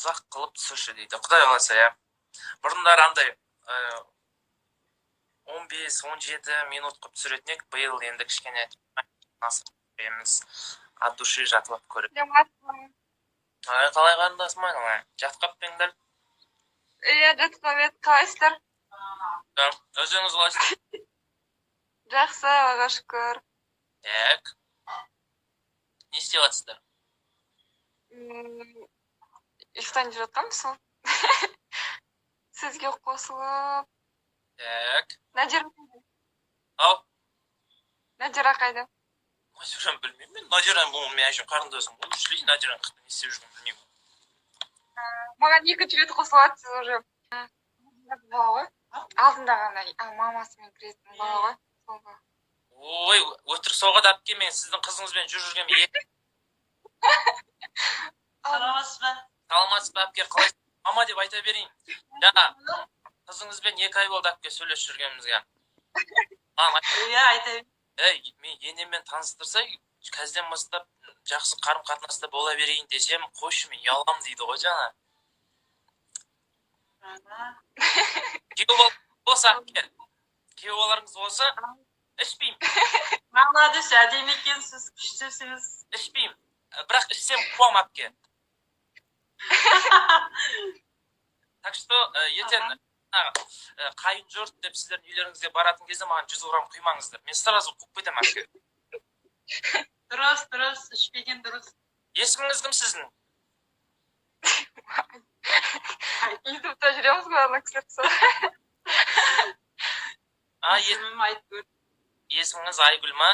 Ұзақ қылып түсірші дейді. Құдай қаласа, иә. Бұрындары андай 15-17 минут қылып түсіретін едік. Биыл енді кішкене асып түсіреміз. От души жатып алып көріп. Ай, қалай, қарындасым айналайын? Жатып қалып па едіңдер? Иә, жатып қалып едік. Қалайсыздар? Өздеріңіз қалайсыздар? Жақсы, Аллаға шүкір. Так. Не істеп жатсыздар? Ұйықтайын деп жатқанмын, сол сізге қосылып. Так. Надира. Ау. Надира қайда? Надираны білмеймін мен. Надираны, бұл менің әжем, қарындасым ғой. Шли, Надираны не істеп жүргенін білмеймін. Маған екінші рет қосылып жатсыз уже. Бала ғой, алдында ғана мамасымен кіретін бала ғой, сол бала. Ой, өтірік соғады, әпке. Мен сіздің қызыңызбен жүріп жүргенмін. Саламатсыз ба? Саламатсыз ба, әпке? Қалай, мама деп айта берейін. Жаңа қызыңызбен 2 ай болды, әпке, сөйлесіп жүргенімізге. Маған Иә, айта бер. Ей, мен енеммен таныстырса, қазірден бастап жақсы қарым қатынаста бола берейін десем, қойшы, мен ұяламын дейді ғой жаңа. Күйеу бала болса, әпке, күйеу балаларыңыз болса, ішпеймін. Молодец, әдемі екенсіз, күштісіз. Ішпеймін, бірақ ішсем, қуамын, әпке. Так что ертең қайын жұрт деп сіздердің үйлеріңізге баратын кезде маған 100 грамм құймаңыздар, мен сразу қуып кетемін, әпке. Дұрыс, дұрыс, ішпеген дұрыс. Есіміңіз кім сіздің? Ютубта жүреміз ғой, ана кісілер сол. А, Есімім Айткүл. Есіміңіз Айгүл ма?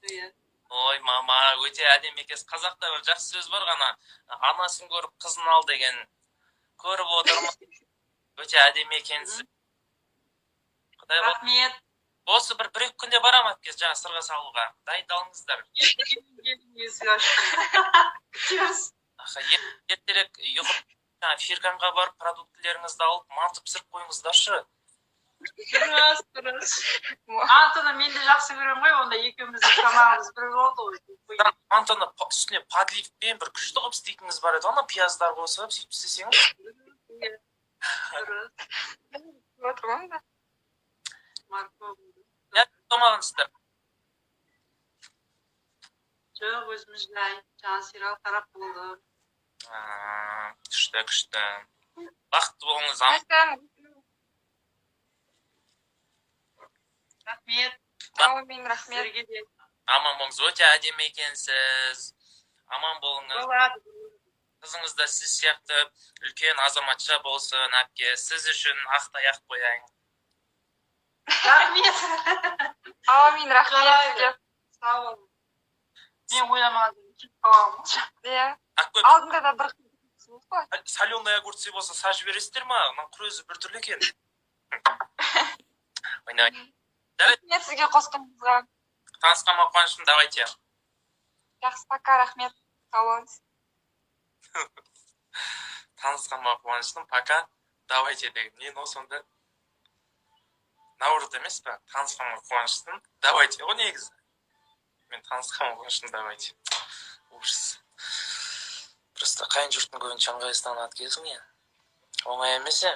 Иә. Ой, мама, өте әдемі екенсіз. Қазақта бір жақсы сөз бар ғана, анасын көріп қызын ал деген. Көріп отырмын, өте әдемі екенсіз. Құдай қаласа, Рахмет. осы бір екі күнде барамын, әпке, жаңа сырға салуға дайындалыңыздар. Есік ашық. Күтеміз. Аха, ертерек ұйқы, жаңа Фирканға барып, продуктілеріңізді алып, манты пісіріп қойыңыздаршы. Дұрыс, дұрыс. Мантыны мен де жақсы көремін ғой, онда екеуміздің тамағымыз бір болды ғой. Бірақ мантыны үстіне подливпен бір күшті қылып істейтініңіз бар еді ғой, ана пияздар қосып, сөйтіп істесеңіз. Иә, дұрыс. Отырмын да. Морковь. Не ұстамағансыздар? Жоқ, өзіміз жай. Жаңа сериал қарап болды. А, күшті, күшті, бақытты болыңыз. Мәссаған. Рахмет. Әумин, рахмет. Сіздерге де. Аман болыңыз, өте әдемі екенсіз, аман болыңыз. Болады. Қызыңыз да сіз сияқты үлкен азаматша болсын, әпке. Сіз үшін ақ таяқ қояйын. Рахмет. Әумин, рахмет Жарайды. сізге. Сау болыңыз. Мен ойламаған кетіп қаламын. Иә. Ақкөл. Алдында да бір қыз ғой. Соленый огурцы болса, сажып жібересіздер ма? Мынаның құр өзі біртүрлі екен. Ойнай. Рахмет сізге қосқаныңызға. Танысқаныма қуаныштымын, давайте. Жақсы, пока, рахмет, сау болыңыз. Танысқаныма қуаныштымын, пока, давайте деген не мынау сонда? Наоборот емес па? Танысқаныма қуаныштымын, давайте ғой негізі. Мен танысқаныма қуаныштымын, давайте. Ужас просто, қайын жұрттың көбінше ыңғайсызданады екенсің, иә, оңай емес, иә.